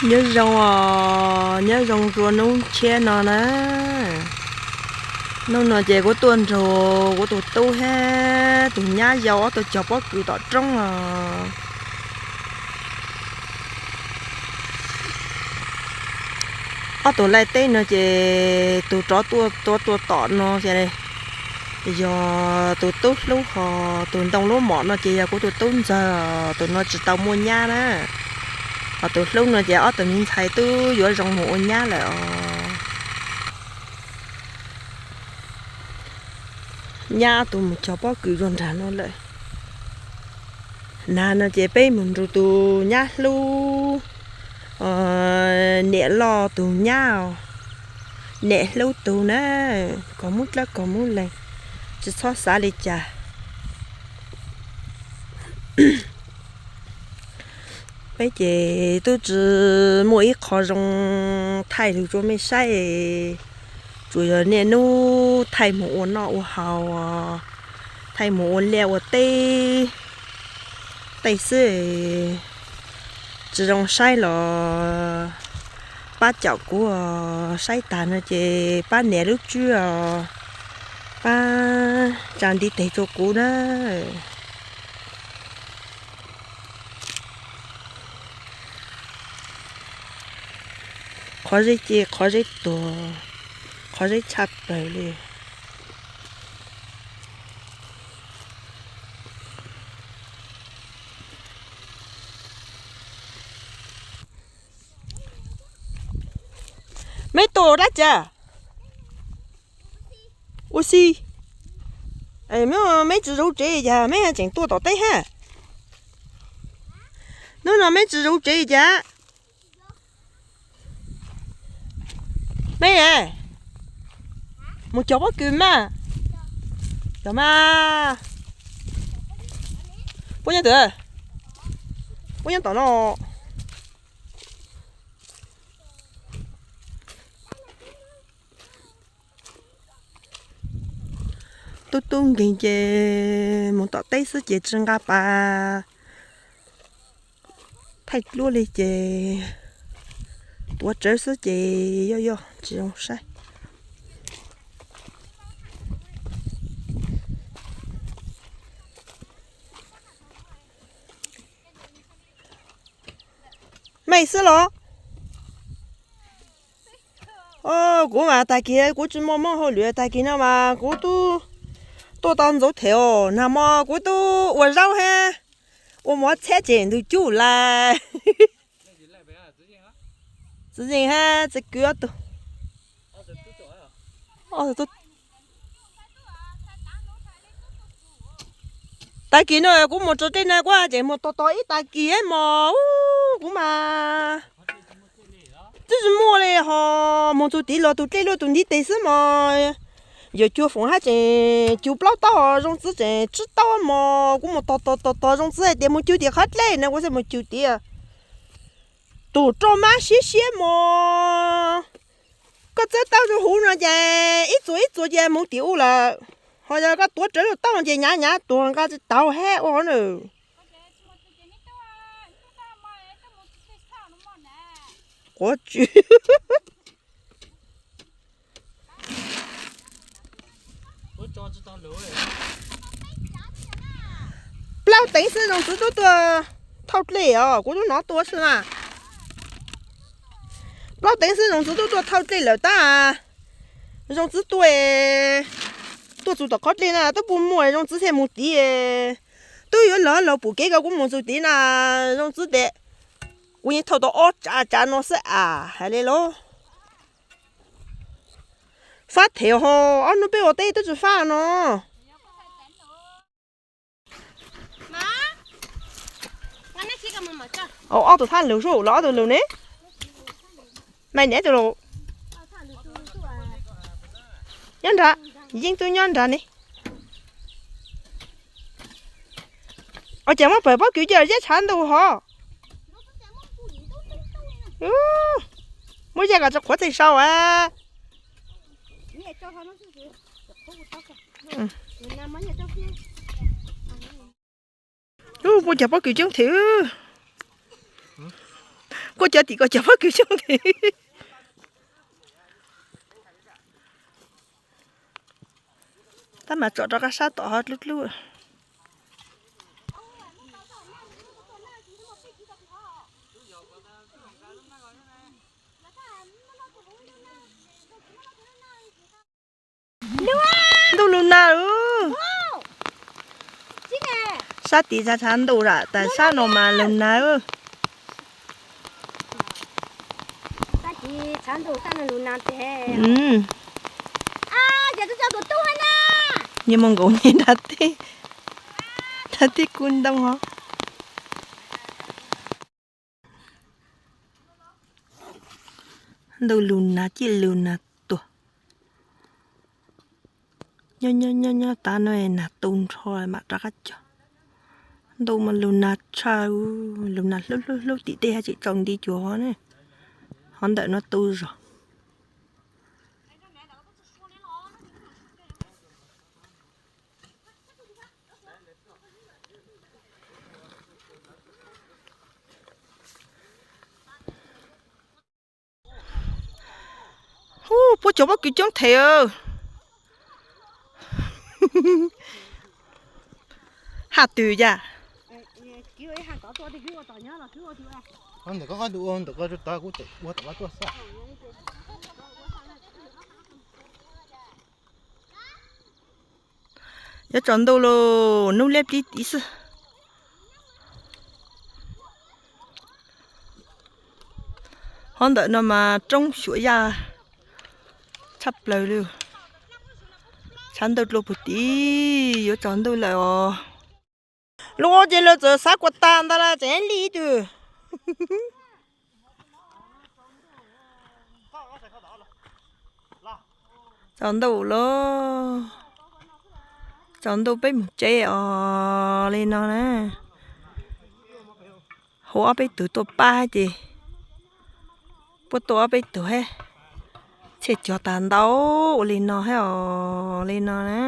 Nyob zoo os, nyob zoo rua hnub tshiab no na. Hnub no ces kuv tuaj nrug kuv tus tub hab tus nyab yau ob tug cog pob kws tom roob os. Ob tug laij teb no ces tus rov tuaj tua tom no ces yog tus tub hlub, hos tus ntoo lub mom no ces yog kuv tus tub ntxawg, tus no tsis tau muaj nyab na. Hos tus hlub no ces ob tug me ntxhais twb yuav zoo mus ua nyab lawm os. Nyab ob tug mus cog pob kws rua nraag no lawm. Nag no ces peb mus nrug tus nyab hlub, niam loj tus nyab, niam hlub tug na, kog mub dlawb kog mub leeg, tsis txhob xav li cas. Peb ces tub tsi muaj ib qho zoo thaij lug rua mej saib, tsuas yog niaj nub thaij mus ua noj ua haus, thaij mus ua liaj ua teb tej xwb. Tsi zoo saib los pab caum kuv, saib tag no ces pab nias lub tswb os, pab tsa ntiv tes rua kuv na. Qhov zeb ces qhov zeb tuag, qhov zeb tshaj plawg li. Meb tuaj dab tsi? Ua si. Meb tsis zov tsev cas meb tseem tuaj tom teb hab? Hnub no meb tsis zov tsev cas? Meb mus cog pob kws mas. Cog mas. Puab nyob twg? Puab nyob tom no. Tub tub nkeeg ces mus tom teb xwb ces tsis nqa pas thaij duab li ces tuav tsawv xwb ces yog yog tsis zoo saib. Mej xwb los? Kuv mas tag kis kuv tsis muaj mob hauj lwm, tag kis no mas kuv tub tuaj tau ntxuv them os, nag hmo kuv tub ua zaub hab ua mov txhiab ces ntug cub lawm. Txiv Zeej hab txiv Kwv ob tug. Tag kis no kuv mus tso dlej na kuv tseem mus tos tos ib tag kis mos, kuv mas twb tsis muaj li ho. Mus txug tid los tus dlej luaj tus ntiv tes xwb mos. Yog cug foom hab tseem cug plaub taub zoo txiv tseem tsib taub mos, kuv mus tos tos tos tos zoo txiv hais tias mus cug tim qhov dlej na kuv thiaj mus cug tias tus roj mab siab siab mos. Koj txawb taub rua huv no ces ib txuas ib txuas ces mus tim u lawm. Ho yog koj tuav rawv lub taub ces nyav nyav tuag nqa tsis tau hab ua hov na. Quav tsw. Plaub teev xwb zoo txiv tub tuaj thauj dlej os, kuv tub nov tua xwb na. Plaub teev xwb zoo txiv tub tuaj thauj dlej lawm tab. Zoo txiv tuaj, tuaj txug tom qhov dlej na twb puag muaj zoo txiv thiaj mus tid. Twb yuav los laug pum kev ko kuv mus txug tid na, zoo txiv tes kuv yeej thauj tau ob tsav tsav no xwb as hais li lauj. Fab them ho, ob hnub peb ua teb twb tsis fab no. Ob tug thab lug sub los ob tug lug ne? Maiv niam tug lug nyob nrad, yeej tub nyob nrad ne. Ua cas muab pawg pob kws coj ziab tshav ntuj hov? Muab ziab kom tsis qhuav txeeg sau a. Ub, kuj cog pob kws coob thiab. Kuj Cov tim ko cov pob kws xyoob thiab. Tab mas tsom rov qab sab tom ho dlub dlub. Ntuj lug nag. Sab tid tshav ntuj zam tas sab no mas lug nag. Nws mus nkaus nyias nrad teb, nrad teb kub ntoo os. Ntuj lug nag ciaj lug nag tuag. Nyob nyob nyob nyob tas no nag tu nrho mam rov qab cog. Ntuj mas lug nag tshaj, lug nag hlub hlub hlub tim tej hab tseem tsaus nti cuag ne. Hov ntawm no tu zog. Hu, puab cov pob kws coob thev. Haj twg yaj. Ntawm koj ua ntawm koj tod kuv tseem ua tom koj tuaj xwb. Yuav tsaus ntuj lauj, nub liab plib tid xwb. Hov ntawm no mas roob xyuam yaj tshaj plaws li. Tshav ntuj dlua puag tid, yuav tsaus ntuj lawm os. Luag ces luag txawm xav kuas tas ntag las, tseem li ib tug. Tsaus ntuj lauj, tsaus ntuj peb mus tsev os li no na. Hu ob peb tug tuaj pab ces puab tuaj ob peb tug hab, txhiaj cog tas ntau ua li no hab os li no na.